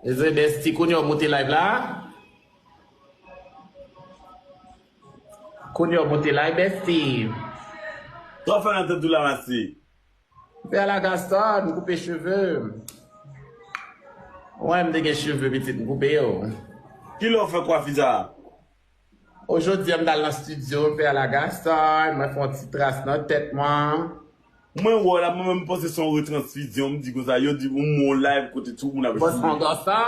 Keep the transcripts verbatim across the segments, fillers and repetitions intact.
Eze Besti, kounye a w moute live la? Kounye a w moute live, Besti? Sa w fè nan tèt ou la, Masi? Pè Lagaston, m koupe cheve. Wè, m te gen cheve pitit, m koupe yo. Kilè w fè kwafi sa? O, jodi a, m t al nan estidyo, m fè Lagaston, mwen fè yon ti tras nan tèt mwen. Mwen wè w la, mwen menm m panse se yon retransfizyon, m di konsa, yo di m wè yon live kote tout moun ap jwe. Bon, se yon gason.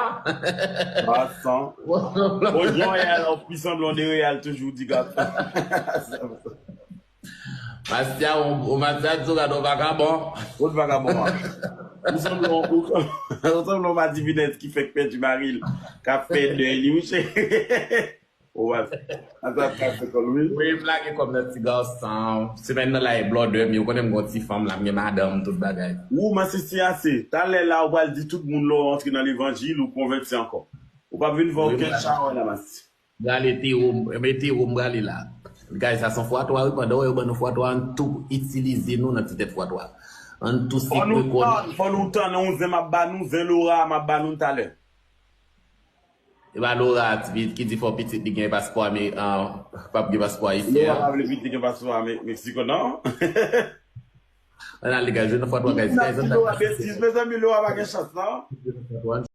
Gason. Bon, jan w ye a la, w pi sanble yon dereyal toujou, w di gason. Masya, ou, ou Masya di w gade yon vagabon. Kot vagabon an? Ou sanble yon, ou, ou sanble yon madivinèz ki fèk pèdi mari l, k ap fè dèy li, wi, cheri. Ou wè, sa, sa, sa, se kòl, wi. Wi, m lage kòm nan ti gason. Semèn nan la, e blòdè m, yo konnen m gon ti fanm la, m gen madanm, tout bagay. Ou, Masisi ase. Talè la, ou pral di tout moun lè w antre nan levanjil, ou konvèti ankò. Ou p ap vin fè okenn chawony la, Masi. Prale Tero, men Tero m prale la. Guys, sa se yon fwatwa, wi, pandan yo ban nou fwatwa, ann tou itilize nou nan ti tèt fwatwa. Ann tou sekwe kò nou. Fò nou tann, yon zen m ap ba nou, zen Laura m ap ba nou talè. E pa Laura ki di fò pitit li gen paspò Ame-, ah, p ap gen paspò ayisyen an. Laura pa vle pitit li gen paspò Ame-, Meksiko, non? Ann ale, guys, jwe nan fwatwa, guys. Guys, ann Laura, betiz, mezanmi, Laura pa gen chans, non?